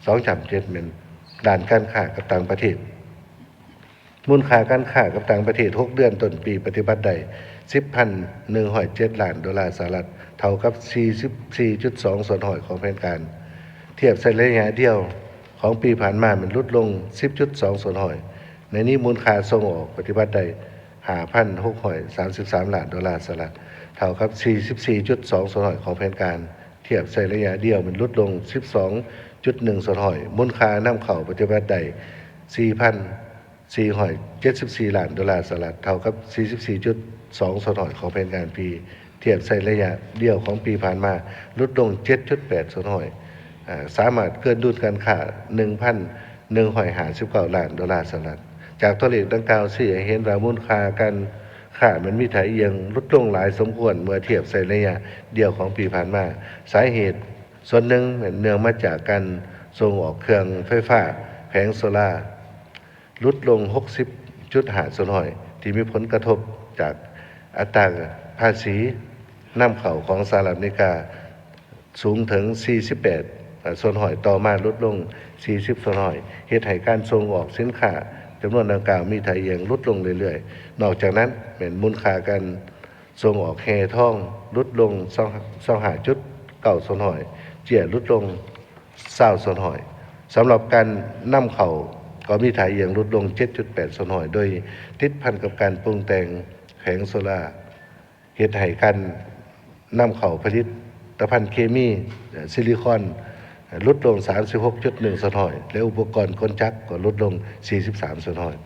ສອງຈ້ຳເຈັດ ແມ່ນດ້ານການຄ້າກັບຕ່າງປະເທດ. ມູນຄ່າການຄ້າກັບຕ່າງປະເທດ ຫົກເດືອນຕົ້ນປີປະຕິບັດໄດ້ ສິບພັນໜຶ່ງຮ້ອຍເຈັດລ້ານໂດລາສະຫະລັດ, ເທົ່າກັບສີ່ສິບສີ່ຈຸດສອງສ່ວນຮ້ອຍຂອງແຜນການ. ທຽບໃສ່ໄລຍະດຽວຂອງປີຜ່ານມາ ແມ່ນຫຼຸດລົງສິບຈຸດສອງສ່ວນຮ້ອຍ. ໃນນີ້ມູນຄ່າສົ່ງອອກປະຕິບັດໄດ້ ຫ້າພັນຫົກຮ້ອຍສາມສິບສາມລ້ານໂດລາສະຫະລັດ, ເທົ່າກັບສີ່ສິບສີ່ຈຸດສອງສ່ວນຮ້ອຍຂອງແຜນການ. ທຽບໃສ່ໄລຍະດຽວ ແມ່ນຫຼຸດລົງສິບສອງຈຸດໜຶ່ງສ່ວນຮ້ອຍ. ມູນຄ່ານຳເຂົ້າປະຕິບັດໄດ້ ສີ່ພັນສີ່ຮ້ອຍເຈັດສິບສີ່ລ້ານໂດລາສະຫະລັດ, ເທົ່າກັບສີ່ສິບສີ່ຈຸດສອງສ່ວນຮ້ອຍຂອງແຜນການປີ. ທຽບໃສ່ໄລຍະດຽວຂອງປີຜ່ານມາ ຫຼຸດລົງເຈັດຈຸດແປດສ່ວນຮ້ອຍ, ອາ ສາມາດເກີນດຸນການຄ້າ ໜຶ່ງພັນໜຶ່ງຮ້ອຍຫ້າສິບເກົ້າລ້ານໂດລາສະຫະລັດ. ຈາກຕົວເລກດັ່ງກ່າວຊີ້ໃຫ້ເຫັນວ່າມູນຄ່າການຄ້າແມ່ນມີທ່າອ່ຽງຫຼຸດລົງຫຼາຍສົມຄວນເມື່ອທຽບໃສ່ໄລຍະດຽວຂອງປີຜ່ານມາ. ສາເຫດສ່ວນໜຶ່ງແມ່ນເນື່ອງມາຈາກການສົ່ງອອກເຄື່ອງໄຟຟ້າແຜງໂຊລາ ຫຼຸດລົງຫົກສິບຈຸດຫ້າສ່ວນຮ້ອຍ ທີ່ມີຜົນກະທົບຈາກອັດຕາພາສີນຳເຂົ້າຂອງສະຫະລັດອາເມລິກາສູງເຖິງສີ່ສິບແປດສ່ວນຮ້ອຍ, ຕໍ່ມາຫຼຸດລົງສີ່ສິບສ່ວນຮ້ອຍ, ເຮັດໃຫ້ການສົ່ງອອກສິນຄ້າຈຳນວນດັ່ງກ່າວມີທ່າອ່ຽງຫຼຸດລົງເລື້ອຍໆ. ນອກຈາກນັ້ນ ແມ່ນມູນຄ່າການສົ່ງອອກແຮ່ທອງຫຼຸດລົງຊາວຫ້າຈຸດເກົ້າສ່ວນຮ້ອຍ, ເຈ້ຍຫຼຸດລົງ ຊາວສ່ວນຮ້ອຍ. ສຳລັບການນຳເຂົ້າກໍມີທ່າອ່ຽງຫຼຸດລົງເຈັດຈຸດແປດສ່ວນຮ້ອຍ ໂດຍຕິດພັນກັບການປຸງແຕ່ງແຜງໂຊລາ ເຮັດໃຫ້ການນຳເຂົ້າຜະລິດຕະພັນເຄມີ ຊິລິຄອນ ຫຼຸດລົງສາມສິບຫົກຈຸດໜຶ່ງສ່ວນຮ້ອຍ ແລະ ອຸປະກອນກົນຈັກກໍຫຼຸດລົງສີ່ສິບສາມສ່ວນຮ້ອຍ.